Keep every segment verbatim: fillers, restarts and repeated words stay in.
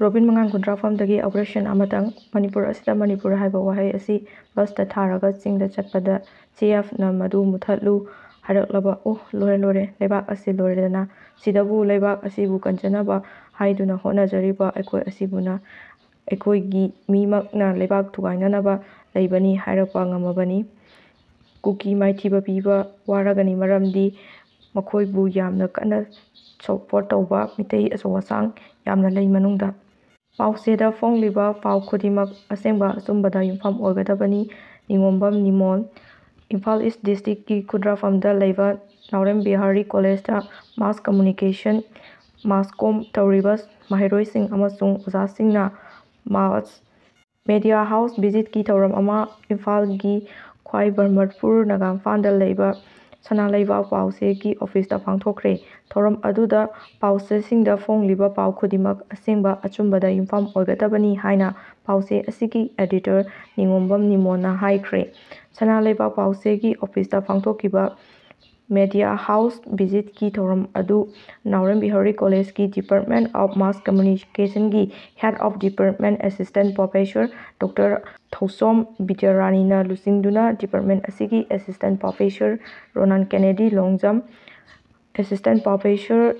Robin ꯃꯉꯥꯡ ꯀꯨꯟꯊ꯭ꯔꯥ ꯐꯝꯗꯒꯤ operation ꯑꯃꯇꯪ꯫ ꯃꯅꯤꯄꯨꯔ ꯑꯁꯤꯗ ꯃꯅꯤꯄꯨꯔ ꯍꯥꯏꯕ ꯋꯥꯍꯩ ꯑꯁꯤ ꯕꯁꯇ ꯊꯥꯔꯒ ꯆꯤꯡꯗ ꯆꯠꯄꯗ ꯆꯦ ꯑꯦꯐꯅ "ꯃꯗꯨ ꯃꯨꯊꯠꯂꯨ" ꯍꯥꯏꯔꯛꯂꯕ, "ꯑꯣ, ꯂꯣꯏꯔꯦ, ꯂꯣꯏꯔꯦ, ꯂꯩꯕꯥꯛ ꯑꯁꯤ ꯂꯣꯏꯔꯦꯗꯅ, ꯁꯤꯗꯕꯨ ꯂꯩꯕꯥꯛ ꯑꯁꯤꯕꯨ ꯀꯟꯖꯅꯕ ꯍꯥꯏꯗꯨꯅ ꯍꯣꯠꯅꯖꯔꯤꯕ ꯑꯩꯈꯣꯏ ꯑꯁꯤꯕꯨꯅ, ꯑꯩꯈꯣꯏꯒꯤ ꯃꯤꯃꯛꯅ ꯂꯩꯕꯥꯛ ꯊꯨꯒꯥꯏꯅꯅꯕ ꯂꯩꯕꯅꯤ" ꯍꯥꯏꯔꯛꯄ ꯉꯝꯃꯕꯅꯤ꯫ ꯀꯨꯀꯤ ꯃꯥꯏꯊꯤꯕ ꯄꯤꯕ ꯋꯥꯔꯒꯅꯤ, ꯃꯔꯝꯗꯤ ꯃꯈꯣꯏꯕꯨ ꯌꯥꯝꯅ ꯀꯟꯅ ꯁꯞꯄꯣꯔꯠ ꯇꯧꯕ ꯃꯤꯇꯩ ꯑꯆꯧ ꯑꯁꯥꯡ ꯌꯥꯝꯅ ꯂꯩ ꯃꯅꯨꯡꯗ꯫ ꯄꯥꯎꯆꯦꯗ ꯐꯣꯡꯂꯤꯕ ꯄꯥꯎ ꯈꯨꯗꯤꯡꯃꯛ ꯑꯁꯦꯡꯕ ꯑꯆꯨꯝꯕꯗ ꯌꯨꯝꯐꯝ ꯑꯣꯏꯒꯗꯕꯅꯤ꯫ ꯅꯤꯉꯣꯝꯕꯝ ꯅꯤꯃꯣꯜ꯫ ꯏꯝꯐꯥꯜ ꯏꯁ ꯗꯤꯁꯇ꯭ꯔꯤꯛꯀꯤ ꯈꯨꯟꯗ꯭ꯔꯥꯐꯝꯗ ꯂꯩꯕ ꯅꯥꯎꯔꯦꯝ ꯕꯤꯍꯥꯔꯤ ꯀꯣꯂꯦꯖꯇ ꯃꯥꯁ ꯀꯝꯃꯨꯅꯤꯀꯦꯁꯟ, ꯃꯥꯁ ꯀꯣꯝ ꯇꯧꯔꯤꯕ ꯃꯍꯩꯔꯣꯏꯁꯤꯡ ꯑꯃꯁꯨꯡ ꯑꯣꯖꯥꯁꯤꯡꯅ ꯃꯥꯁ ꯃꯦꯗꯤꯌꯥ ꯍꯥꯎꯁ ꯚꯤꯖꯤꯠꯀꯤ ꯊꯧꯔꯝ ꯑꯃ ꯏꯝꯐꯥꯜꯒꯤ ꯈ꯭ꯋꯥꯏ ꯕꯔꯃꯠꯄꯨꯔ ꯅꯒꯥꯝꯄꯥꯟꯗ ꯂꯩꯕ ꯁꯅꯥ ꯂꯩꯕꯥꯛ ꯄꯥꯎꯆꯦꯒꯤ ꯑꯣꯐꯤꯁꯇ ꯄꯥꯡꯊꯣꯛꯈ꯭ꯔꯦ꯫ ꯊꯧꯔꯝ ꯑꯗꯨꯗ ꯄꯥꯎꯆꯦꯁꯤꯡꯗ ꯐꯣꯡꯂꯤꯕ ꯄꯥꯎ ꯈꯨꯗꯤꯡꯃꯛ ꯑꯁꯦꯡꯕ ꯑꯆꯨꯝꯕꯗ ꯌꯨꯝꯐꯝ ꯑꯣꯏꯒꯗꯕꯅꯤ ꯍꯥꯏꯅ ꯄꯥꯎꯆꯦ ꯑꯁꯤꯒꯤ ꯑꯦꯗꯤꯇꯔ ꯅꯤꯉꯣꯝꯕꯝ ꯅꯤꯃꯣꯟꯅ ꯍꯥꯏꯈ꯭ꯔꯦ꯫ ꯁꯅꯥ ꯂꯩꯕꯥꯛ ꯄꯥꯎꯆꯦꯒꯤ ꯑꯣꯐꯤꯁꯇ ꯄꯥꯡꯊꯣꯛꯈꯤꯕ ꯃꯦꯗꯤꯌꯥ ꯍꯥꯎꯁ ꯚꯤꯖꯤꯠꯀꯤ ꯊꯧꯔꯝ ꯑꯗꯨ ꯅꯥꯎꯔꯦꯝ ꯕꯤꯍꯥꯔꯤ ꯀꯣꯂꯦꯖꯀꯤ Department of Mass Communicationꯒꯤ Head of Department Assistant Professor Doctor ꯊꯧꯁꯣꯝ ꯕꯤꯗ꯭ꯌꯥꯔꯥꯅꯤꯅ ꯂꯨꯆꯤꯡꯗꯨꯅ department ꯑꯁꯤꯒꯤ Assistant Professor Ronan Kennedy Longjam, Assistant Professor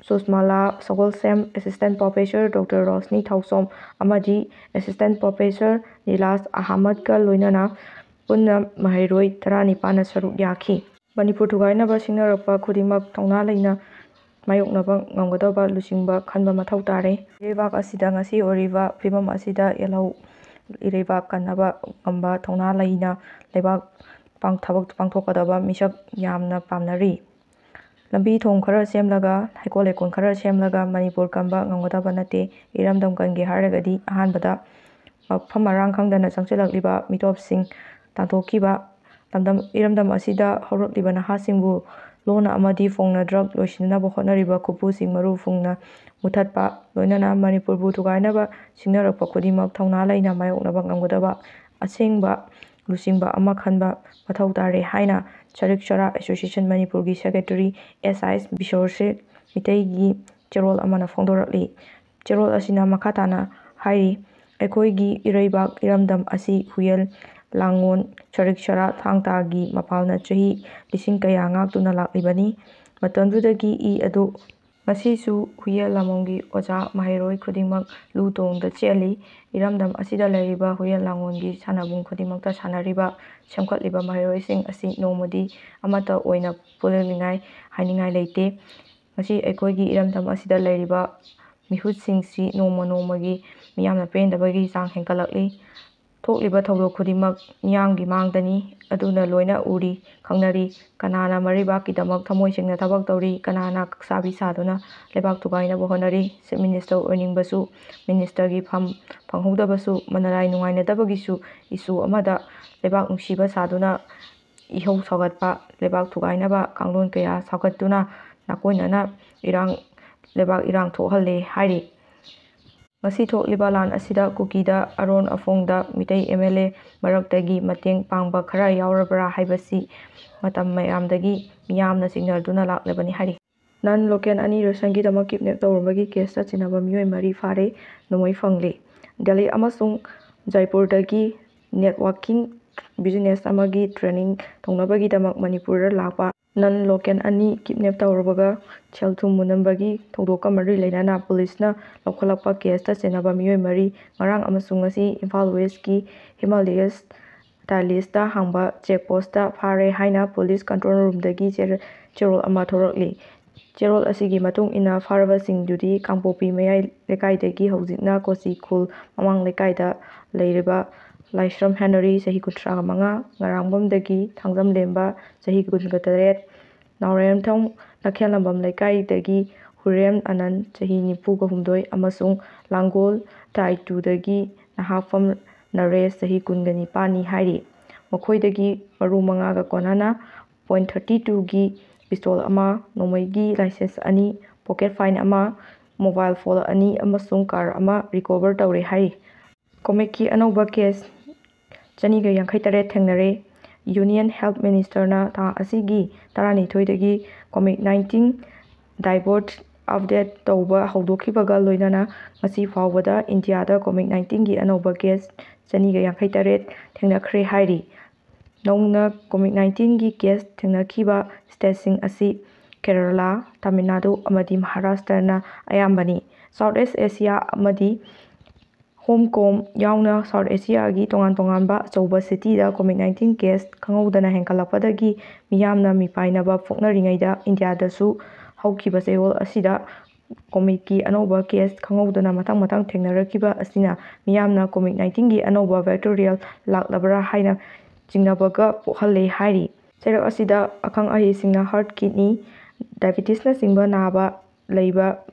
Susmala Sagolsem, Assistant Professor Doctor Roshni Thousom ꯑꯃꯗꯤ Assistant Professor ꯅꯤꯂꯥꯁ ꯑꯍꯃꯗꯀ ꯂꯣꯏꯅꯅ ꯄꯨꯟꯅ ꯃꯍꯩꯔꯣꯏ ꯇꯔꯥꯅꯤꯄꯥꯟꯅ ꯁꯔꯨꯛ ꯌꯥꯈꯤ꯫ ꯃꯅꯤꯄꯨꯔ ꯊꯨꯒꯥꯏꯅꯕ ꯁꯤꯡꯅꯔꯛꯄ ꯈꯨꯗꯤꯡꯃꯛ ꯊꯧꯅꯥ ꯂꯩꯅ ꯃꯥꯌꯣꯛꯅꯕ ꯉꯝꯒꯗꯕ ꯂꯨꯆꯤꯡꯕ ꯈꯟꯕ ꯃꯊꯧ ꯇꯥꯔꯦ꯫ ꯂꯩꯕꯥꯛ ꯑꯁꯤꯗ ꯉꯁꯤ ꯑꯣꯏꯔꯤꯕ ꯐꯤꯕꯝ ꯑꯁꯤꯗ ꯌꯦꯜꯍꯧ ꯏꯔꯩꯕꯥꯛ ꯀꯟꯅꯕ ꯉꯝꯕ ꯊꯧꯅꯥ ꯂꯩꯅ ꯂꯩꯕꯥꯛ ꯄꯥꯡ-, ꯊꯕꯛ ꯄꯥꯡꯊꯣꯛꯀꯗꯕ ꯃꯤꯁꯛ ꯌꯥꯝꯅ ꯄꯥꯝꯅꯔꯤ꯫ ꯂꯝꯕꯤ ꯊꯣꯡ ꯈꯔ ꯁꯦꯝꯂꯒ, ꯍꯩꯀꯣꯜ ꯂꯩꯀꯣꯜ ꯈꯔ ꯁꯦꯝꯂꯒ ꯃꯅꯤꯄꯨꯔ ꯀꯟꯕ ꯉꯝꯒꯗꯕ ꯅꯠꯇꯦ꯫ ꯏꯔꯝꯗꯝ ꯀꯟꯒꯦ ꯍꯥꯏꯔꯒꯗꯤ ꯑꯍꯥꯟꯕꯗ ꯃꯐꯝ ꯃꯔꯥꯡ ꯈꯪꯗꯅ ꯆꯪꯁꯤꯜꯂꯛꯂꯤꯕ ꯃꯤꯇꯣꯞꯁꯤꯡ ꯇꯥꯟꯊꯣꯛꯈꯤꯕ, ꯂꯝꯗꯝ, ꯏꯔꯝꯗꯝ ꯑꯁꯤꯗ ꯍꯧꯔꯛꯂꯤꯕ ꯅꯍꯥꯁꯤꯡꯕꯨ ꯂꯣꯟꯅ ꯑꯃꯗꯤ ꯐꯣꯡꯅ ꯗ꯭ꯔꯒ ꯂꯣꯏꯁꯤꯟꯅꯕ ꯍꯣꯠꯅꯔꯤꯕ ꯈꯨꯠꯄꯨꯁꯤꯡ ꯃꯔꯨ ꯐꯨꯡꯅ ꯃꯨꯊꯠꯄ, ꯂꯣꯏꯅꯅ ꯃꯅꯤꯄꯨꯔꯕꯨ ꯊꯨꯒꯥꯏꯅꯕ ꯁꯤꯡꯅꯔꯛꯄ ꯈꯨꯗꯤꯡꯃꯛ ꯊꯧꯅꯥ ꯂꯩꯅ ꯃꯥꯌꯣꯛꯅꯕ ꯉꯝꯒꯗꯕ ꯑꯁꯦꯡꯕ ꯂꯨꯆꯤꯡꯕ ꯑꯃ ꯈꯟꯕ ꯃꯊꯧ ꯇꯥꯔꯦ ꯍꯥꯏꯅ ꯁꯔꯤꯛ ꯆꯔꯥ ꯑꯦꯁꯣꯁꯤꯌꯦꯁꯟ ꯃꯅꯤꯄꯨꯔꯒꯤ ꯁꯦꯀ꯭ꯔꯦꯇꯔꯤ ꯑꯦꯁ ꯑꯥꯏ ꯕꯤꯁꯣꯔꯁꯤꯜ ꯃꯤꯇꯩꯒꯤ ꯆꯦꯔꯣꯜ ꯑꯃꯅ ꯐꯣꯡꯗꯣꯔꯛꯂꯤ꯫ ꯆꯦꯔꯣꯜ ꯑꯁꯤꯅ ꯃꯈꯥ ꯇꯥꯅ ꯍꯥꯏꯔꯤ, ꯑꯩꯈꯣꯏꯒꯤ ꯏꯔꯩꯕꯥꯛ ꯏꯔꯝꯗꯝ ꯑꯁꯤ ꯍꯨꯌꯦꯜ ꯂꯥꯡꯉꯣꯜ ꯁꯔꯤꯛ ꯁꯔꯥ ꯊꯥꯡ ꯇꯥꯒꯤ ꯃꯄꯥꯜꯅ ꯆꯍꯤ ꯂꯤꯁꯤꯡ ꯀꯌꯥ ꯉꯥꯛꯇꯨꯅ ꯂꯥꯛꯂꯤꯕꯅꯤ꯫ ꯃꯇꯝꯗꯨꯗꯒꯤ ꯏ ꯑꯗꯨ ꯉꯁꯤꯁꯨ ꯍꯨꯌꯦꯜ ꯂꯥꯃꯣꯡꯒꯤ ꯑꯣꯖꯥ ꯃꯍꯩꯔꯣꯏ ꯈꯨꯗꯤꯡꯃꯛ ꯂꯨ ꯇꯣꯡꯗ ꯆꯦꯜꯂꯤ꯫ ꯏꯔꯝꯗꯝ ꯑꯁꯤꯗ ꯂꯩꯔꯤꯕ ꯍꯨꯌꯦꯜ ꯂꯥꯡꯉꯣꯜꯒꯤ ꯁꯥꯟꯅꯕꯨꯡ ꯈꯨꯗꯤꯡꯃꯛꯇ ꯁꯥꯟꯅꯔꯤꯕ, ꯁꯦꯝꯒꯠꯂꯤꯕ ꯃꯍꯩꯔꯣꯏꯁꯤꯡ ꯑꯁꯤ ꯅꯣꯡꯃꯗꯤ ꯑꯃꯠꯇ ꯑꯣꯏꯅ ꯄꯨꯜꯂꯤꯉꯥꯏ ꯍꯥꯏꯅꯤꯡꯉꯥꯏ ꯂꯩꯇꯦ꯫ ꯉꯁꯤ ꯑꯩꯈꯣꯏꯒꯤ ꯏꯔꯝꯗꯝ ꯑꯁꯤꯗ ꯂꯩꯔꯤꯕ ꯃꯤꯍꯨꯠꯁꯤꯡꯁꯤ ꯅꯣꯡꯃ ꯅꯣꯡꯃꯒꯤ ꯃꯤꯌꯥꯝꯅ ꯄꯦꯟꯗꯕꯒꯤ ꯆꯥꯡ ꯍꯦꯟꯒꯠꯂꯛꯂꯤ꯫ ꯊꯣꯛꯂꯤꯕ ꯊꯧꯗꯣꯛ ꯈꯨꯗꯤꯡꯃꯛ ꯃꯤꯌꯥꯝꯒꯤ ꯃꯥꯡꯗꯅꯤ, ꯑꯗꯨꯅ ꯂꯣꯏꯅ ꯎꯔꯤ, ꯈꯪꯅꯔꯤ꯫ ꯀꯅꯥꯅ ꯃꯔꯩꯕꯥꯛꯀꯤꯗꯃꯛ ꯊꯃꯣꯏ ꯁꯦꯡꯅ ꯊꯕꯛ ꯇꯧꯔꯤ, ꯀꯅꯥꯅ ꯀꯛꯁꯥꯕꯤ ꯁꯥꯗꯨꯅ ꯂꯩꯕꯥꯛ ꯊꯨꯒꯥꯏꯅꯕ ꯍꯣꯠꯅꯔꯤ꯫ ꯆꯤꯐ ꯃꯤꯅꯤꯁꯇꯔ ꯑꯣꯏꯅꯤꯡꯕꯁꯨ, ꯃꯤꯅꯤꯁꯇꯔꯒꯤ ꯐꯝ ꯐꯪꯍꯧꯗꯕꯁꯨ, ꯃꯅꯔꯥꯏ ꯅꯨꯡꯉꯥꯏꯅꯗꯕꯒꯤꯁꯨ ꯏꯁꯨ ꯑꯃꯗ ꯂꯩꯕꯥꯛ ꯅꯨꯡꯁꯤꯕ ꯁꯥꯗꯨꯅ ꯏꯍꯧ ꯁꯧꯒꯠꯄ, ꯂꯩꯕꯥꯛ ꯊꯨꯒꯥꯏꯅꯕ ꯀꯥꯡꯂꯣꯟ ꯀꯌꯥ ꯁꯧꯒꯠꯇꯨꯅ ꯅꯥꯀꯣꯏꯅꯅ ꯏꯔꯥꯡ, ꯂꯩꯕꯥꯛ ꯏꯔꯥꯡ ꯊꯣꯛꯍꯜꯂꯦ ꯍꯥꯏꯔꯤ꯫ ꯉꯁꯤ ꯊꯣꯛꯂꯤꯕ ꯂꯥꯟ ꯑꯁꯤꯗ ꯀꯨꯀꯤꯗ, ꯑꯔꯣꯟ ꯑꯐꯣꯡꯗ ꯃꯤꯇꯩ ꯑꯦꯝ ꯑꯦꯜ ꯑꯦ ꯃꯔꯛꯇꯒꯤ ꯃꯇꯦꯡ ꯄꯥꯡꯕ ꯈꯔ ꯌꯥꯎꯔꯕ꯭ꯔꯥ ꯍꯥꯏꯕꯁꯤ ꯃꯇꯝ ꯃꯌꯥꯝꯗꯒꯤ ꯃꯤꯌꯥꯝꯅ ꯆꯤꯡꯅꯗꯨꯅ ꯂꯥꯛꯂꯕꯅꯤ ꯍꯥꯏꯔꯤ꯫ ꯅꯟ ꯂꯣꯀꯦꯜ ꯑꯅꯤ ꯔꯦꯁꯟꯒꯤꯗꯃꯛ ꯀꯤꯗꯅꯦꯞ ꯇꯧꯔꯨꯕꯒꯤ ꯀꯦꯁꯇ ꯆꯤꯡꯅꯕ ꯃꯤꯑꯣꯏ ꯃꯔꯤ ꯐꯥꯔꯦ, ꯅꯣꯡꯃꯩ ꯐꯪꯂꯦ꯫ ꯗꯦꯜꯂꯤ ꯑꯃꯁꯨꯡ ꯖꯥꯏꯄꯨꯔꯗꯒꯤ ꯅꯦꯠꯋꯥꯔꯀꯤꯡ ꯕꯤꯖꯤꯅꯦꯁ ꯑꯃꯒꯤ ꯇ꯭ꯔꯦꯅꯤꯡ ꯇꯧꯅꯕꯒꯤꯗꯃꯛ ꯃꯅꯤꯄꯨꯔꯗ ꯂꯥꯛꯄ ꯅꯟ ꯂꯣꯀꯦꯜ ꯑꯅꯤ ꯀꯤꯗꯅꯦꯞ ꯇꯧꯔꯨꯕꯒ ꯁꯦꯜ ꯊꯨꯝ ꯃꯨꯟꯅꯕꯒꯤ ꯊꯧꯗꯣꯛꯀ ꯃꯔꯤ ꯂꯩꯅꯅ ꯄꯨꯂꯤꯁꯅ ꯂꯧꯈꯠꯂꯛꯄ ꯀꯦꯁꯇ ꯆꯤꯡꯅꯕ ꯃꯤꯑꯣꯏ ꯃꯔꯤ ꯉꯔꯥꯡ ꯑꯃꯁꯨꯡ ꯉꯁꯤ ꯏꯝꯐꯥꯜ ꯋꯦꯁꯀꯤ ꯍꯤꯃꯥꯂꯌꯁ ꯇꯥꯂꯤꯁꯇ ꯍꯥꯡꯕ ꯆꯦꯛ ꯄꯣꯁꯇ ꯐꯥꯔꯦ ꯍꯥꯏꯅ ꯄꯨꯂꯤꯁ ꯀꯟꯇ꯭ꯔꯣꯜ ꯔꯨꯝꯗꯒꯤ ꯆꯦꯔ-, ꯆꯦꯔꯣꯜ ꯑꯃ ꯊꯣꯔꯛꯂꯤ꯫ ꯆꯦꯔꯣꯜ ꯑꯁꯤꯒꯤ ꯃꯇꯨꯡ ꯏꯟꯅ ꯐꯥꯔꯕꯁꯤꯡꯗꯨꯗꯤ ꯀꯥꯡꯄꯣꯛꯄꯤ ꯃꯌꯥꯏ ꯂꯩꯀꯥꯏꯗꯒꯤ ꯍꯧꯖꯤꯛꯅ ꯀꯣꯆꯤ ꯈꯨꯜ ꯃꯃꯥꯡ ꯂꯩꯀꯥꯏꯗ ꯂꯩꯔꯤꯕ ꯂꯥꯏꯁ꯭ꯔꯝ ꯍꯦꯅꯔꯤ, ꯆꯍꯤ ꯀꯨꯟꯊ꯭ꯔꯥꯒ ꯃꯉꯥ, ꯉꯔꯥꯡꯕꯝꯗꯒꯤ ꯊꯥꯡꯖꯝꯂꯦꯝꯕ, ꯆꯍꯤ ꯀꯨꯟꯒ ꯇꯔꯦꯠ, ꯅꯥꯎꯔꯦꯝꯊꯣꯡ ꯂꯥꯈꯦꯜꯂꯝꯕꯝ ꯂꯩꯀꯥꯏꯗꯒꯤ ꯍꯨꯔꯦꯝ ꯑꯅꯟ, ꯆꯍꯤ ꯅꯤꯐꯨꯒ ꯍꯨꯝꯗꯣꯏ, ꯑꯃꯁꯨꯡ ꯂꯥꯡꯒꯣꯜ ꯇꯥꯏꯇꯨꯗꯒꯤ ꯅꯍꯥꯛꯐꯝ ꯅꯔꯦꯁ, ꯆꯍꯤ ꯀꯨꯟꯒ ꯅꯤꯄꯥꯟꯅꯤ ꯍꯥꯏꯔꯤ꯫ ꯃꯈꯣꯏꯗꯒꯤ ꯃꯔꯨ ꯃꯉꯥꯒ ꯀꯣꯟꯅꯅ ꯄꯣꯏꯟ ꯊꯥꯔꯇꯤ ꯇꯨꯒꯤ ꯄꯤꯁꯇꯣꯜ ꯑꯃ, ꯅꯣꯡꯃꯩꯒꯤ ꯂꯥꯏꯁꯦꯟꯁ ꯑꯅꯤ, ꯄꯣꯀꯦꯠ ꯐꯥꯏꯟ ꯑꯃ, ꯃꯣꯕꯥꯏꯜ ꯐꯣꯟ ꯑꯅꯤ ꯑꯃꯁꯨꯡ ꯀꯥꯔ ꯑꯃ ꯔꯤꯀꯣꯚꯔ ꯇꯧꯔꯦ ꯍꯥꯏꯔꯤ꯫ ꯀꯣꯃꯤꯛꯀꯤ ꯑꯅꯧꯕ ꯀꯦꯁ ꯆꯅꯤꯒ ꯌꯥꯡꯈꯩ ꯇꯔꯦꯠ ꯊꯦꯡꯅꯔꯦ꯫ ꯌꯨꯅꯤꯌꯟ ꯍꯦꯜꯊ ꯃꯤꯅꯤꯁꯇꯔꯅ ꯊꯥ ꯑꯁꯤꯒꯤ ꯇꯔꯥꯅꯤꯊꯣꯏꯗꯒꯤ ꯀꯣꯃꯤꯛ ꯅꯥꯏꯟꯇꯤꯟ ꯗꯥꯏꯕꯣꯠ ꯑꯞꯗꯦꯠ ꯇꯧꯕ ꯍꯧꯗꯣꯛꯈꯤꯕꯒ ꯂꯣꯏꯅꯅ ꯉꯁꯤ ꯐꯥꯎꯕꯗ ꯏꯟꯗꯤꯌꯥꯗ ꯀꯣꯚꯤꯗ ꯅꯥꯏꯟꯇꯤꯟꯒꯤ ꯑꯅꯧꯕ ꯀꯦꯁ ꯆꯅꯤꯒ ꯌꯥꯡꯈꯩ ꯇꯔꯦꯠ ꯊꯦꯡꯅꯈ꯭ꯔꯦ ꯍꯥꯏꯔꯤ꯫ ꯅꯧꯅ ꯀꯣꯚꯤꯗ ꯅꯥꯏꯟꯇꯤꯟꯒꯤ ꯀꯦꯁ ꯊꯦꯡꯅꯈꯤꯕ ꯁ꯭ꯇꯦꯠꯁꯤꯡ ꯑꯁꯤ ꯀꯦꯔꯂꯥ, ꯇꯥꯃꯤꯜ ꯅꯥꯗꯨ ꯑꯃꯗꯤ ꯃꯍꯥꯔꯥꯁꯇ꯭ꯔꯅ ꯑꯌꯥꯝꯕꯅꯤ꯫ ꯁꯥꯎꯠ ꯏꯁ ꯑꯦꯁꯤꯌꯥ ꯑꯃꯗꯤ ꯍꯣꯡ ꯀꯣꯡ ꯌꯥꯎꯅ ꯁꯥꯎꯠ ꯑꯦꯁꯤꯌꯥꯒꯤ ꯇꯣꯉꯥꯟ ꯇꯣꯉꯥꯟꯕ ꯑꯆꯧꯕ ꯁꯤꯇꯤꯗ ꯀꯣꯚꯤꯗ ꯅꯥꯏꯟꯇꯤꯟ ꯀꯦꯁ ꯈꯪꯍꯧꯗꯅ ꯍꯦꯟꯒꯠꯂꯛꯄꯗꯒꯤ ꯃꯤꯌꯥꯝꯅ ꯃꯤꯄꯥꯏꯅꯕ ꯄꯣꯛꯅꯔꯤꯉꯩꯗ ꯏꯟꯗꯤꯌꯥꯗꯁꯨ ꯍꯧꯈꯤꯕ ꯆꯌꯣꯜ ꯑꯁꯤꯗ ꯀꯣꯚꯤꯗꯀꯤ ꯑꯅꯧꯕ ꯀꯦꯁ ꯈꯪꯍꯧꯗꯅ ꯃꯊꯪ ꯃꯊꯪ ꯊꯦꯡꯅꯔꯛꯈꯤꯕ ꯑꯁꯤꯅ ꯃꯤꯌꯥꯝꯅ ꯀꯣꯚꯤꯗ ꯅꯥꯏꯟꯇꯤꯟꯒꯤ ꯑꯅꯧꯕ ꯚꯦꯛꯇꯣꯔꯤꯌꯦꯜ ꯂꯥꯛꯂꯕ꯭ꯔꯥ ꯍꯥꯏꯅ ꯆꯤꯡꯅꯕꯒ ꯄꯣꯛꯍꯜꯂꯦ ꯍꯥꯏꯔꯤ꯫ ꯆꯩꯔꯛ ꯑꯁꯤꯗ ꯑꯈꯪ ꯑꯍꯩꯁꯤꯡꯅ ꯍꯥꯔꯠ, ꯀꯤꯗꯅꯤ, ꯗꯥꯏꯕꯦꯇꯤꯁꯅꯆꯤꯡꯕ ꯅꯥꯕ ꯂꯩꯕ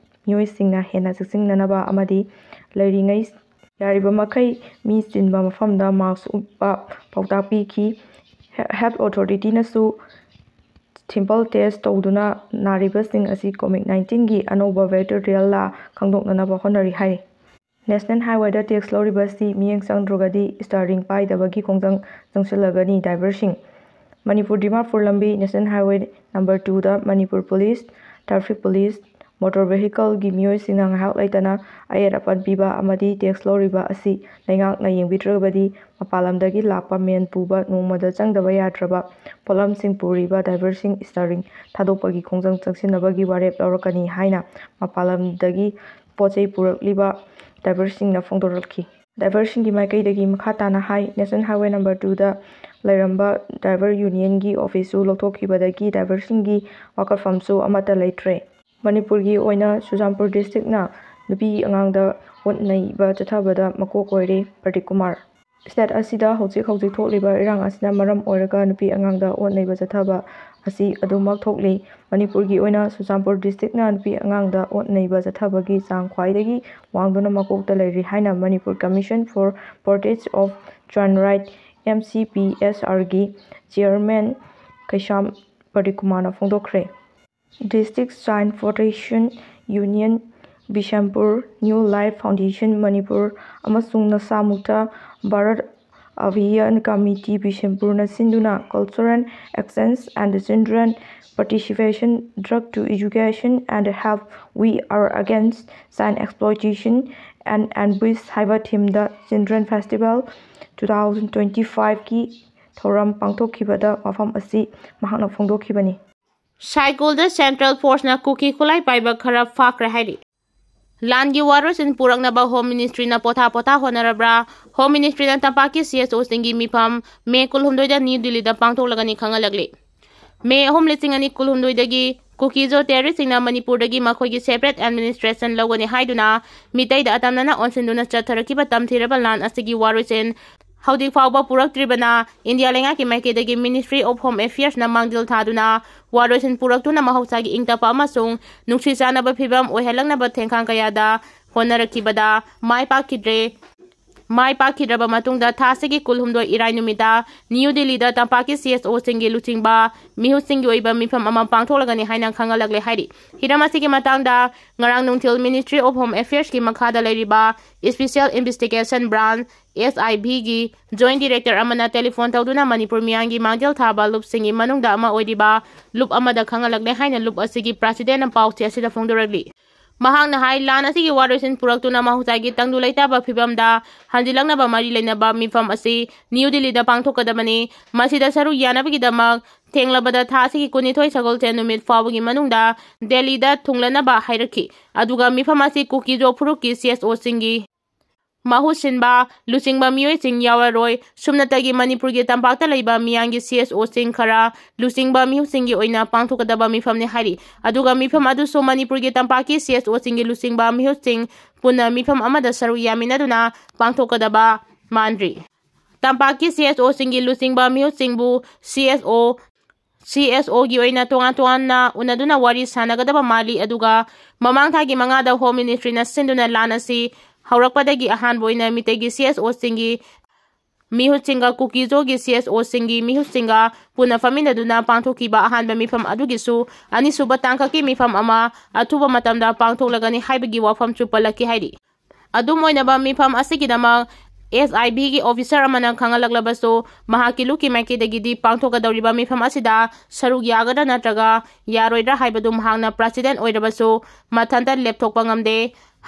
ꯃꯤꯑꯣꯏꯁꯤꯡꯅ ꯍꯦꯟꯅ ꯆꯦꯛꯁꯤꯟꯅꯅꯕ ꯑꯃꯗꯤ ꯂꯩꯔꯤꯉꯩ ꯌꯥꯔꯤꯕ ꯃꯈꯩ ꯃꯤ ꯆꯤꯟꯕ ꯃꯐꯝꯗ ꯃꯥꯁ꯭ꯛ ꯎꯞꯄ ꯄꯥꯎꯇꯥꯛ ꯄꯤꯈꯤ꯫ ꯍꯦ-, ꯍꯦꯜꯊ ꯑꯣꯊꯣꯔꯤꯇꯤꯅꯁꯨ ꯁꯦꯝꯄꯜ ꯇꯦꯁ ꯇꯧꯗꯨꯅ ꯅꯥꯔꯤꯕꯁꯤꯡ ꯑꯁꯤ ꯀꯣꯚꯤꯗ ꯅꯥꯏꯟꯇꯤꯟꯒꯤ ꯑꯅꯧꯕ ꯚꯦꯛꯇꯣꯔꯤꯌꯦꯜꯂ ꯈꯪꯗꯣꯛꯅꯅꯕ ꯍꯣꯠꯅꯔꯤ ꯍꯥꯏꯔꯤ꯫ ꯅꯦꯁꯅꯦꯜ ꯍꯥꯏꯋꯦꯗ ꯇꯦꯛꯁ ꯂꯧꯔꯤꯕꯁꯤ ꯃꯤꯠꯌꯦꯡ ꯆꯪꯗ꯭ꯔꯒꯗꯤ ꯁ꯭ꯇꯤꯌꯔꯤꯡ ꯄꯥꯏꯗꯕꯒꯤ ꯈꯣꯡꯖꯪ ꯆꯪꯁꯤꯜꯂꯒꯅꯤ ꯗ꯭ꯔꯥꯏꯚꯔꯁꯤꯡ꯫ ꯃꯅꯤꯄꯨꯔ ꯗꯤꯃꯥꯄꯨꯔ ꯂꯝꯕꯤ ꯅꯦꯁꯅꯦꯜ ꯍꯥꯏꯋꯦ ꯅꯝꯕꯔ ꯇꯨꯗ Manipur police, traffic police, motor ꯚꯦꯍꯤꯀꯜꯒꯤ ꯃꯤꯑꯣꯏꯁꯤꯡꯅ ꯉꯥꯏꯍꯥꯛ ꯂꯩꯇꯅ ꯑꯌꯦꯠ ꯑꯄꯟ ꯄꯤꯕ ꯑꯃꯗꯤ ꯇꯦꯛꯁ ꯂꯧꯔꯤꯕ ꯑꯁꯤ ꯂꯩꯉꯥꯛꯅ ꯌꯦꯡꯕꯤꯗ꯭ꯔꯕꯗꯤ ꯃꯄꯥꯟ ꯂꯝꯗꯒꯤ ꯂꯥꯛꯄ ꯃꯦꯟ ꯄꯨꯕ ꯅꯣꯡꯃꯗ ꯆꯪꯗꯕ ꯌꯥꯗ꯭ꯔꯕ ꯄꯣꯠꯂꯝꯁꯤꯡ ꯄꯨꯔꯤꯕ ꯗ꯭ꯔꯥꯏꯚꯔꯁꯤꯡ ꯁ꯭ꯇꯤꯌꯔꯤꯡ ꯊꯥꯗꯣꯛꯄꯒꯤ ꯈꯣꯡꯖꯪ ꯆꯪꯁꯤꯟꯅꯕꯒꯤ ꯋꯥꯔꯦꯞ ꯂꯧꯔꯛꯀꯅꯤ ꯍꯥꯏꯅ ꯃꯄꯥꯟ ꯂꯝꯗꯒꯤ ꯄꯣꯠ ꯆꯩ ꯄꯨꯔꯛꯂꯤꯕ ꯗ꯭ꯔꯥꯏꯚꯔꯁꯤꯡꯅ ꯐꯣꯡꯗꯣꯔꯛꯈꯤ꯫ ꯗ꯭ꯔꯥꯏꯚꯔꯁꯤꯡꯒꯤ ꯃꯥꯏꯀꯩꯗꯒꯤ ꯃꯈꯥ ꯇꯥꯅ ꯍꯥꯏ, ꯅꯦꯁꯅꯦꯜ ꯍꯥꯏꯋꯦ ꯅꯝꯕꯔ ꯇꯨꯗ ꯂꯩꯔꯝꯕ ꯗ꯭ꯔꯥꯏꯚꯔ ꯌꯨꯅꯤꯌꯟꯒꯤ ꯑꯣꯐꯤꯁꯁꯨ ꯂꯧꯊꯣꯛꯈꯤꯕꯗꯒꯤ ꯗ꯭ꯔꯥꯏꯚꯔꯁꯤꯡꯒꯤ ꯋꯥꯀꯠꯐꯝꯁꯨ ꯑꯃꯠꯇ ꯂꯩꯇ꯭ꯔꯦ꯫ ꯃꯅꯤꯄꯨꯔꯒꯤ ꯑꯣꯏꯅ ꯆꯨꯔꯆꯥꯟꯄꯨꯔ ꯗꯤꯁꯇ꯭ꯔꯤꯛꯅ ꯅꯨꯄꯤ ꯑꯉꯥꯡꯗ ꯑꯣꯠ ꯅꯩꯕ ꯆꯠꯊꯕꯗ ꯃꯀꯣꯛ ꯑꯣꯏꯔꯦ ꯄ꯭ꯔꯗꯤꯞ ꯀꯨꯃꯥꯔ꯫ ꯁ꯭ꯇꯦꯠ ꯑꯁꯤꯗ ꯍꯧꯖꯤꯛ ꯍꯧꯖꯤꯛ ꯊꯣꯛꯂꯤꯕ ꯏꯔꯥꯡ ꯑꯁꯤꯅ ꯃꯔꯝ ꯑꯣꯏꯔꯒ ꯅꯨꯄꯤ ꯑꯉꯥꯡꯗ ꯑꯣꯠ ꯅꯩꯕ ꯆꯠꯊꯕ ꯑꯁꯤ ꯑꯗꯨꯃꯛ ꯊꯣꯛꯂꯤ꯫ ꯃꯅꯤꯄꯨꯔꯒꯤ ꯑꯣꯏꯅ ꯆꯨꯔꯆꯥꯟꯄꯨꯔ ꯗꯤꯁꯇ꯭ꯔꯤꯛꯅ ꯅꯨꯄꯤ ꯑꯉꯥꯡꯗ ꯑꯣꯠ ꯅꯩꯕ ꯆꯠꯊꯕꯒꯤ ꯆꯥꯡ ꯈ꯭ꯋꯥꯏꯗꯒꯤ ꯋꯥꯡꯗꯨꯅ ꯃꯀꯣꯛꯇ ꯂꯩꯔꯤ ꯍꯥꯏꯅ Manipur commission for protection of child right, M C P S ꯑꯥꯔꯒꯤ ꯆꯤꯌꯔꯃꯦꯟ ꯀꯩꯁꯥꯝ ꯄ꯭ꯔꯗꯤꯞ ꯀꯨꯃꯥꯔꯅ ꯐꯣꯡꯗꯣꯛꯈ꯭ꯔꯦ꯫ District child protection union Bishnupur, new life foundation Manipur ꯑꯃꯁꯨꯡ ꯅꯁꯥꯃꯨꯛꯇ ꯚꯥꯔꯠ Abhiyan Committee Bishnupurꯅ ꯁꯤꯟꯗꯨꯅ Cultural Exchange and Children Participation, Drug to Education and Health, We Are Against Child Exploitation and Abuse ꯍꯥꯏꯕ themeꯗ Children Festival two thousand twenty-fiveꯀꯤ ꯊꯧꯔꯝ ꯄꯥꯡꯊꯣꯛꯈꯤꯕꯗ ꯋꯥꯐꯝ ꯑꯁꯤ ꯃꯍꯥꯛꯅ ꯐꯣꯡꯗꯣꯛꯈꯤꯕꯅꯤ꯫ ꯁꯥꯏꯀꯣꯜꯗ Central Forceꯅ ꯀꯨꯀꯤ ꯈꯨꯠꯂꯥꯏ ꯄꯥꯏꯕ ꯈꯔ ꯐꯥꯈ꯭ꯔꯦ ꯍꯥꯏꯔꯤ꯫ ꯂꯥꯟꯒꯤ ꯋꯥꯔꯣꯏꯁꯤꯟ ꯄꯨꯔꯛꯅꯕ Home Ministryꯅ ꯄꯣꯊꯥ ꯄꯣꯊꯥ ꯍꯣꯠꯅꯔꯕ꯭ꯔꯥ? Home Ministryꯅ ꯇꯝꯄꯥꯛꯀꯤ CSOꯁꯤꯡꯒꯤ ꯃꯤꯐꯝ ꯃꯦ ꯀꯨꯟꯍꯨꯝꯗꯣꯏꯗ ꯅ꯭ꯌꯨ ꯗꯤꯜꯂꯤꯗ ꯄꯥꯡꯊꯣꯛꯂꯒꯅꯤ ꯈꯪꯍꯜꯂꯛꯂꯤ꯫ ꯃꯦ ꯑꯍꯨꯝ, ꯂꯤꯁꯤꯡ ꯑꯅꯤ ꯀꯨꯟꯍꯨꯝꯗꯣꯏꯗꯒꯤ ꯀꯨꯀꯤꯖꯣ terroristꯁꯤꯡꯅ ꯃꯅꯤꯄꯨꯔꯗꯒꯤ ꯃꯈꯣꯏꯒꯤ separate administration ꯂꯧꯒꯅꯤ ꯍꯥꯏꯗꯨꯅ ꯃꯤꯇꯩꯗ ꯑꯇꯝꯅꯅ ꯑꯣꯟꯁꯤꯟꯗꯨꯅ ꯆꯠꯊꯔꯛꯈꯤꯕ ꯇꯝꯊꯤꯔꯕ ꯂꯥꯟ ꯑꯁꯤꯒꯤ ꯋꯥꯔꯣꯏꯁꯤꯟ ꯍꯧꯖꯤꯛ ꯐꯥꯎꯕ ꯄꯨꯔꯛꯇ꯭ꯔꯤꯕꯅ ꯏꯟꯗꯤꯌꯥ ꯂꯩꯉꯥꯛꯀꯤ ꯃꯥꯏꯀꯩꯗꯒꯤ Ministry of Home Affairsꯅ ꯃꯥꯡꯖꯤꯜ ꯊꯥꯗꯨꯅ ꯋꯥꯔꯣꯏꯁꯤꯟ ꯄꯨꯔꯛꯇꯨꯅ ꯃꯍꯧꯁꯥꯒꯤ ꯏꯪ ꯇꯞꯄ ꯑꯃꯁꯨꯡ ꯅꯨꯡꯁꯤ ꯆꯥꯟꯅꯕ ꯐꯤꯕꯝ ꯑꯣꯏꯍꯜꯂꯛꯅꯕ ꯊꯦꯡꯈꯥꯡ ꯀꯌꯥꯗ ꯍꯣꯠꯅꯔꯛꯈꯤꯕꯗ ꯃꯥꯏ ꯄꯥꯛꯈꯤꯗ꯭ꯔꯦ꯫ ꯃꯥꯏ ꯄꯥꯛꯈꯤꯗ꯭ꯔꯕ ꯃꯇꯨꯡꯗ ꯊꯥ ꯑꯁꯤꯒꯤ ꯀꯨꯟꯍꯨꯝꯗꯣꯏ ꯏꯔꯥꯏ ꯅꯨꯃꯤꯠꯇ ꯅ꯭ꯌꯨ ꯗꯤꯜꯂꯤꯗ ꯇꯝꯄꯥꯛꯀꯤ CSOꯁꯤꯡꯒꯤ ꯂꯨꯆꯤꯡꯕ ꯃꯤꯍꯨꯠꯁꯤꯡꯒꯤ ꯑꯣꯏꯕ ꯃꯤꯐꯝ ꯑꯃ ꯄꯥꯡꯊꯣꯛꯂꯒꯅꯤ ꯍꯥꯏꯅ ꯈꯪꯍꯜꯂꯛꯂꯦ ꯍꯥꯏꯔꯤ꯫ ꯍꯤꯔꯝ ꯑꯁꯤꯒꯤ ꯃꯇꯥꯡꯗ ꯉꯔꯥꯡ ꯅꯨꯡꯊꯤꯜ Ministry of Home Affairsꯀꯤ ꯃꯈꯥꯗ ꯂꯩꯔꯤꯕ Special Investigation Branch, SIBꯒꯤ Joint Director ꯑꯃꯅ telephone ꯇꯧꯗꯨꯅ ꯃꯅꯤꯄꯨꯔ ꯃꯤꯌꯥꯝꯒꯤ ꯃꯥꯡꯖꯤꯜ ꯊꯥꯕ ꯂꯨꯞꯁꯤꯡꯒꯤ ꯃꯅꯨꯡꯗ ꯑꯃ ꯑꯣꯏꯔꯤꯕ ꯂꯨꯞ ꯑꯃꯗ ꯈꯪꯍꯜꯂꯛꯂꯦ ꯍꯥꯏꯅ ꯂꯨꯞ ꯑꯁꯤꯒꯤ Presidentꯅ ꯄꯥꯎꯆꯦ ꯑꯁꯤꯗ ꯐꯣꯡꯗꯣꯔꯛꯂꯤ꯫ ꯃꯍꯥꯛꯅ ꯍꯥꯏ, ꯂꯥꯟ ꯑꯁꯤꯒꯤ ꯋꯥꯔꯣꯏꯁꯤꯟ ꯄꯨꯔꯛꯇꯨꯅ ꯃꯍꯧꯁꯥꯒꯤ ꯇꯪꯗꯨ ꯂꯩꯇꯥꯕ ꯐꯤꯕꯝꯗ ꯍꯟꯖꯤꯜꯂꯛꯅꯕ ꯃꯔꯤ ꯂꯩꯅꯕ ꯃꯤꯐꯝ ꯑꯁꯤ ꯅ꯭ꯌꯨ ꯗꯤꯜꯂꯤꯗ ꯄꯥꯡꯊꯣꯛꯀꯗꯕꯅꯤ꯫ ꯃꯁꯤꯗ ꯁꯔꯨꯛ ꯌꯥꯅꯕꯒꯤꯗꯃꯛ ꯊꯦꯡꯂꯕꯗ ꯊꯥ ꯑꯁꯤꯒꯤ ꯀꯨꯟꯅꯤꯊꯣꯏ ꯁꯒꯣꯜꯁꯦꯟ ꯅꯨꯃꯤꯠ ꯐꯥꯎꯕꯒꯤ ꯃꯅꯨꯡꯗ ꯗꯦꯜꯂꯤꯗ ꯊꯨꯡꯂꯅꯕ ꯍꯥꯏꯔꯛꯈꯤ꯫ ꯑꯗꯨꯒ ꯃꯤꯐꯝ ꯑꯁꯤ ꯀꯨꯀꯤꯖꯣ ꯐꯨꯔꯨꯞꯀꯤ CSOꯁꯤꯡꯒꯤ ꯃꯍꯨꯠ ꯁꯤꯟꯕ ꯂꯨꯆꯤꯡꯕ ꯃꯤꯑꯣꯏꯁꯤꯡ ꯌꯥꯎꯔꯔꯣꯏ꯫ ꯁꯨꯞꯅꯇꯒꯤ ꯃꯅꯤꯄꯨꯔꯒꯤ ꯇꯝꯄꯥꯛꯇ ꯂꯩꯕ ꯃꯤꯌꯥꯝꯒꯤ CSOꯁꯤꯡ ꯈꯔ ꯂꯨꯆꯤꯡꯕ ꯃꯤꯍꯨꯠꯁꯤꯡꯒꯤ ꯑꯣꯏꯅ ꯄꯥꯡꯊꯣꯛꯀꯗꯕ ꯃꯤꯐꯝꯅꯤ ꯍꯥꯏꯔꯤ꯫ ꯑꯗꯨꯒ ꯃꯤꯐꯝ ꯑꯗꯨꯁꯨ ꯃꯅꯤꯄꯨꯔꯒꯤ ꯇꯝꯄꯥꯛꯀꯤ CSOꯁꯤꯡꯒꯤ ꯂꯨꯆꯤꯡꯕ ꯃꯤꯍꯨꯠꯁꯤꯡ ꯄꯨꯟꯅ ꯃꯤꯐꯝ ꯑꯃꯗ ꯁꯔꯨꯛ ꯌꯥꯃꯤꯟꯅꯗꯨꯅ ꯄꯥꯡꯊꯣꯛꯀꯗꯕ ꯃꯥꯟꯗ꯭ꯔꯤ꯫ ꯇꯝꯄꯥꯛꯀꯤ CSOꯁꯤꯡꯒꯤ ꯂꯨꯆꯤꯡꯕ ꯃꯤꯍꯨꯠꯁꯤꯡꯕꯨ CSO, CSOꯒꯤ ꯑꯣꯏꯅ ꯇꯣꯉꯥꯟ ꯇꯣꯉꯥꯟꯅ ꯎꯅꯗꯨꯅ ꯋꯥꯔꯤ ꯁꯥꯟꯅꯒꯗꯕ ꯃꯥꯜꯂꯤ꯫ ꯑꯗꯨꯒ ꯃꯃꯥꯡ ꯊꯥꯒꯤ ꯃꯉꯥꯗ Home Ministryꯅ ꯁꯤꯟꯗꯨꯅ ꯂꯥꯟ ꯑꯁꯤ ꯍꯧꯔꯛꯄꯗꯒꯤ ꯑꯍꯥꯟꯕ ꯑꯣꯏꯅ ꯃꯤꯇꯩꯒꯤ CSOꯁꯤꯡꯒꯤ ꯃꯤꯍꯨꯠꯁꯤꯡꯒ ꯀꯨꯀꯤꯖꯣꯒꯤ CSOꯁꯤꯡꯒꯤ ꯃꯤꯍꯨꯠꯁꯤꯡꯒ ꯄꯨꯟꯅ ꯐꯝꯃꯤꯟꯅꯗꯨꯅ ꯄꯥꯡꯊꯣꯛꯈꯤꯕ ꯑꯍꯥꯟꯕ ꯃꯤꯐꯝ ꯑꯗꯨꯒꯤꯁꯨ ꯑꯅꯤꯁꯨꯕ ꯇꯥꯡꯀꯛꯀꯤ ꯃꯤꯐꯝ ꯑꯃ ꯑꯊꯨꯕ ꯃꯇꯝꯗ ꯄꯥꯡꯊꯣꯛꯂꯒꯅꯤ ꯍꯥꯏꯕꯒꯤ ꯋꯥꯐꯝꯁꯨ ꯄꯜꯂꯛꯈꯤ ꯍꯥꯏꯔꯤ꯫ ꯑꯗꯨꯝ ꯑꯣꯏꯅꯃꯛ, ꯃꯤꯐꯝ ꯑꯁꯤꯒꯤꯗꯃꯛ ꯑꯦꯁ ꯑꯥꯏ ꯕꯤꯒꯤ ꯑꯣꯐꯤꯁꯥꯔ ꯑꯃꯅ ꯈꯪꯍꯜꯂꯛꯂꯕꯁꯨ, ꯃꯍꯥꯛꯀꯤ ꯂꯨꯞꯀꯤ ꯃꯥꯏꯀꯩꯗꯒꯤꯗꯤ ꯄꯥꯡꯊꯣꯛꯀꯗꯧꯔꯤꯕ ꯃꯤꯐꯝ ꯑꯁꯤꯗ ꯁꯔꯨꯛ ꯌꯥꯒꯗ꯭ꯔꯥ ꯅꯠꯇ꯭ꯔꯒ ꯌꯥꯔꯣꯏꯗ꯭ꯔꯥ ꯍꯥꯏꯕꯗꯨ ꯃꯍꯥꯛꯅ ꯄ꯭ꯔꯁꯤꯗꯦꯟ ꯑꯣꯏꯔꯕꯁꯨ ꯃꯊꯟꯇ ꯂꯦꯞꯊꯣꯛꯄ ꯉꯝꯗꯦ꯫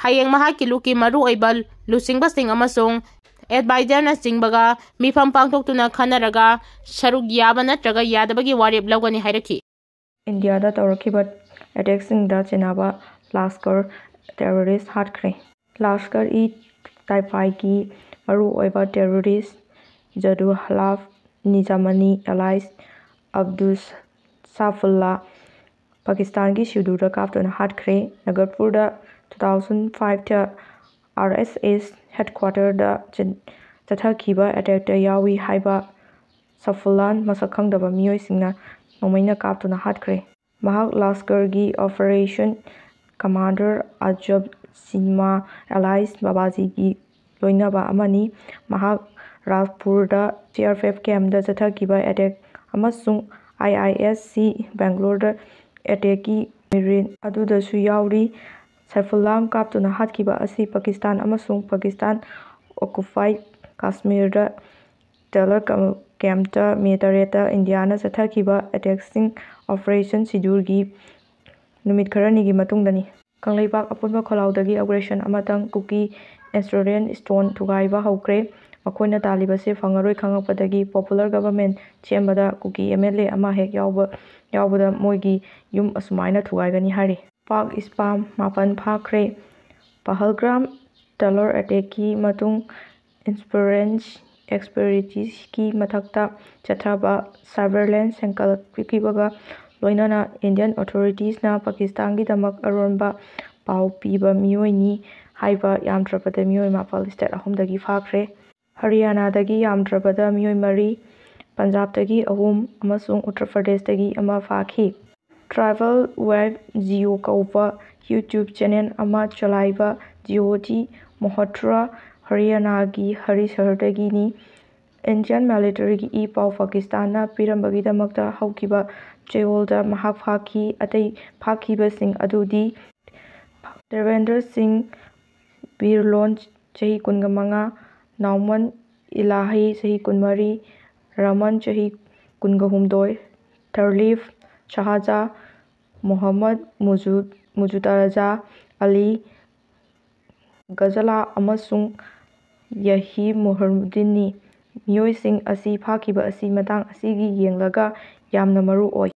ꯍꯌꯦꯡ ꯃꯍꯥꯛꯀꯤ ꯂꯨꯞꯀꯤ ꯃꯔꯨꯑꯣꯏꯕ ꯂꯨꯆꯤꯡꯕꯁꯤꯡ ꯑꯃꯁꯨꯡ ꯑꯦꯗꯚꯥꯏꯖꯔꯅꯆꯤꯡꯕꯒ ꯃꯤꯐꯝ ꯄꯥꯡꯊꯣꯛꯇꯨꯅ ꯈꯟꯅꯔꯒ ꯁꯔꯨꯛ ꯌꯥꯕ ꯅꯠꯇ꯭ꯔꯒ ꯌꯥꯗꯕꯒꯤ ꯋꯥꯔꯦꯞ ꯂꯧꯒꯅꯤ ꯍꯥꯏꯔꯛꯈꯤ꯫ ꯏꯟꯗꯤꯌꯥꯗ ꯇꯧꯔꯛꯈꯤꯕ ꯑꯦꯇꯦꯛꯁꯤꯡꯗ ꯆꯦꯟꯅꯕ ꯂꯥꯁꯀꯔ ꯇꯦꯔꯣꯔꯤꯁ ꯍꯥꯠꯈ꯭ꯔꯦ꯫ ꯂꯥꯁꯀꯔ ꯏ ꯇꯥꯏꯕꯥꯒꯤ ꯃꯔꯨꯑꯣꯏꯕ ꯇꯦꯔꯣꯔꯤꯁ ꯖꯗꯨ ꯍꯂꯥꯐ ꯅꯤꯖꯥꯃꯅꯤ ꯑꯦꯂꯥꯏꯁ ꯑꯕꯗꯨꯁ ꯁꯥꯐꯨꯜꯂꯥ ꯄꯥꯀꯤꯁꯇꯥꯟꯒꯤ ꯁꯤꯗꯨꯔꯗ ꯀꯥꯞꯇꯨꯅ ꯍꯥꯠꯈ꯭ꯔꯦ꯫ ꯅꯒꯔꯄꯨꯔꯗ two thousand fiveꯇ RSS headquarterꯗ ꯆꯠꯊꯈꯤꯕ ꯑꯦꯇꯦꯛꯇ ꯌꯥꯎꯏ ꯍꯥꯏꯕ ꯁꯐꯨꯜꯂꯥꯟ ꯃꯁꯛ ꯈꯪꯗꯕ ꯃꯤꯑꯣꯏꯁꯤꯡꯅ ꯅꯣꯡꯃꯩꯅ ꯀꯥꯞꯇꯨꯅ ꯍꯥꯠꯈ꯭ꯔꯦ꯫ ꯃꯍꯥꯛ ꯂꯥꯁꯀꯔꯒꯤ ꯑꯣꯄꯔꯦꯁꯟ ꯀꯃꯥꯟꯗꯔ ꯑꯖꯕ ꯁꯤꯟꯃꯥ ꯑꯦꯂꯥꯏꯁ ꯕꯥꯕꯥꯖꯤꯒꯤ ꯂꯣꯏꯅꯕ ꯑꯃꯅꯤ꯫ ꯃꯍꯥꯛ ꯔꯥꯖꯄꯨꯔꯗ CRPF campꯇ ꯆꯠꯊꯈꯤꯕ ꯑꯦꯇꯦꯛ ꯑꯃꯁꯨꯡ IISc ꯕꯦꯡꯒ꯭ꯂꯣꯔꯗ ꯑꯦꯇꯦꯛꯀꯤ ꯃꯤꯔꯦꯟ ꯑꯗꯨꯗꯁꯨ ꯌꯥꯎꯔꯤ꯫ ꯁꯥꯏꯐꯨꯜꯂꯥ ꯀꯥꯞꯇꯨꯅ ꯍꯥꯠꯈꯤꯕ ꯑꯁꯤ ꯄꯥꯀꯤꯁꯇꯥꯟ ꯑꯃꯁꯨꯡ ꯄꯥꯀꯤꯁꯇꯥꯟ occupied ꯀꯥꯁꯃꯤꯔꯗ ꯇꯦꯂꯔ campꯇ ꯃꯦ ꯇꯔꯦꯠꯇ ꯏꯟꯗꯤꯌꯥꯅ ꯆꯠꯊꯈꯤꯕ ꯑꯦꯇꯦꯛꯁꯤꯡ ꯑꯣꯄꯔꯦꯁꯟ ꯁꯤꯗꯨꯔꯒꯤ ꯅꯨꯃꯤꯠ ꯈꯔꯅꯤꯒꯤ ꯃꯇꯨꯡꯗꯅꯤ꯫ ꯀꯪꯂꯩꯄꯥꯛ ꯑꯄꯨꯟꯕ ꯈꯣꯜꯂꯥꯎꯗꯒꯤ ꯑꯒ꯭ꯔꯦꯁꯟ ꯑꯃꯇꯪ ꯀꯨꯀꯤ Assyrian stone ꯊꯨꯒꯥꯏꯕ ꯍꯧꯈ꯭ꯔꯦ꯫ ꯃꯈꯣꯏꯅ ꯇꯥꯜꯂꯤꯕꯁꯦ ꯐꯪꯉꯔꯣꯏ ꯈꯪꯉꯛꯄꯗꯒꯤ popular government ꯁꯦꯝꯕꯗ ꯀꯨꯀꯤ MLA ꯑꯃ ꯍꯦꯛ ꯌꯥꯎꯕ ꯌꯥꯎꯕꯗ ꯃꯣꯏꯒꯤ ꯌꯨꯝ ꯑꯁꯨꯃꯥꯏꯅ ꯊꯨꯒꯥꯏꯒꯅꯤ ꯍꯥꯏꯔꯤ꯫ ꯄꯥꯛ ꯏꯁꯄꯥꯝ ꯃꯥꯄꯟ ꯐꯥꯈ꯭ꯔꯦ꯫ ꯄꯍꯜꯒ꯭ꯔꯥꯝ ꯇꯦꯔꯣꯔ ꯑꯦꯇꯦꯛꯀꯤ ꯃꯇꯨꯡ insurgency activitiesꯀꯤ ꯃꯊꯛꯇ ꯆꯠꯊꯕ surveillance ꯍꯦꯟꯒꯠꯂꯛꯈꯤꯕꯒ ꯂꯣꯏꯅꯅ Indian authoritiesꯅ ꯄꯥꯀꯤꯁꯇꯥꯟꯒꯤꯗꯃꯛ ꯑꯔꯣꯟꯕ ꯄꯥꯎ ꯄꯤꯕ ꯃꯤꯑꯣꯏꯅꯤ ꯍꯥꯏꯕ ꯌꯥꯝꯗ꯭ꯔꯕꯗ ꯃꯤꯑꯣꯏ ꯃꯥꯄꯜ state ꯑꯍꯨꯝꯗꯒꯤ ꯐꯥꯈ꯭ꯔꯦ꯫ ꯍꯔꯤꯌꯥꯅꯥꯗꯒꯤ ꯌꯥꯝꯗ꯭ꯔꯕꯗ ꯃꯤꯑꯣꯏ ꯃꯔꯤ, ꯄꯟꯖꯥꯕꯇꯒꯤ ꯑꯍꯨꯝ ꯑꯃꯁꯨꯡ ꯎꯠꯇꯔ ꯄ꯭ꯔꯗꯦꯁꯇꯒꯤ ꯑꯃ ꯐꯥꯈꯤ꯫ Tribal Wave Jio ꯀꯧꯕ YouTube channel ꯑꯃ ꯆꯂꯥꯏꯕ ꯖꯤꯑꯣꯇꯤ ꯃꯣꯍꯣꯇ꯭ꯔꯥ ꯍꯔꯤꯌꯥꯅꯥꯒꯤ ꯍꯔꯤꯁꯍꯔꯗꯒꯤꯅꯤ꯫ Indian militaryꯒꯤ ꯏ ꯄꯥꯎ ꯄꯥꯀꯤꯁꯇꯥꯟꯅ ꯄꯤꯔꯝꯕꯒꯤꯗꯃꯛꯇ ꯍꯧꯈꯤꯕ ꯆꯌꯣꯜꯗ ꯃꯍꯥꯛ ꯐꯥꯈꯤ꯫ ꯑꯇꯩ ꯐꯥꯈꯤꯕꯁꯤꯡ ꯑꯗꯨꯗꯤ ꯗꯦꯕꯦꯟꯗ꯭ꯔ ꯁꯤꯡ ꯕꯤꯔꯂꯣꯟ, ꯆꯍꯤ ꯀꯨꯟꯒ ꯃꯉꯥ, ꯅꯥꯎꯃꯟ ꯏꯂꯥꯍꯤ, ꯆꯍꯤ ꯀꯨꯟꯃꯔꯤ, ꯔꯃꯟ, ꯆꯍꯤ ꯀꯨꯟꯒ ꯍꯨꯝꯗꯣꯏ, ꯊꯔꯂꯤꯐ, ꯁꯍꯥꯖꯥ, ꯃꯣꯍꯝꯃꯗ ꯃꯨꯖꯨꯗ, ꯃꯨꯖꯨꯗꯥꯔꯖꯥ ꯑꯂꯤ, ꯒꯖꯂꯥ ꯑꯃꯁꯨꯡ ꯌꯍꯤ ꯃꯨꯍꯔꯃꯨꯗꯤꯟꯅꯤ꯫ ꯃꯤꯑꯣꯏꯁꯤꯡ ꯑꯁꯤ ꯐꯥꯈꯤꯕ ꯑꯁꯤ ꯃꯇꯥꯡ ꯑꯁꯤꯒꯤ ꯌꯦꯡꯂꯒ ꯌꯥꯝꯅ ꯃꯔꯨ ꯑꯣꯏ꯫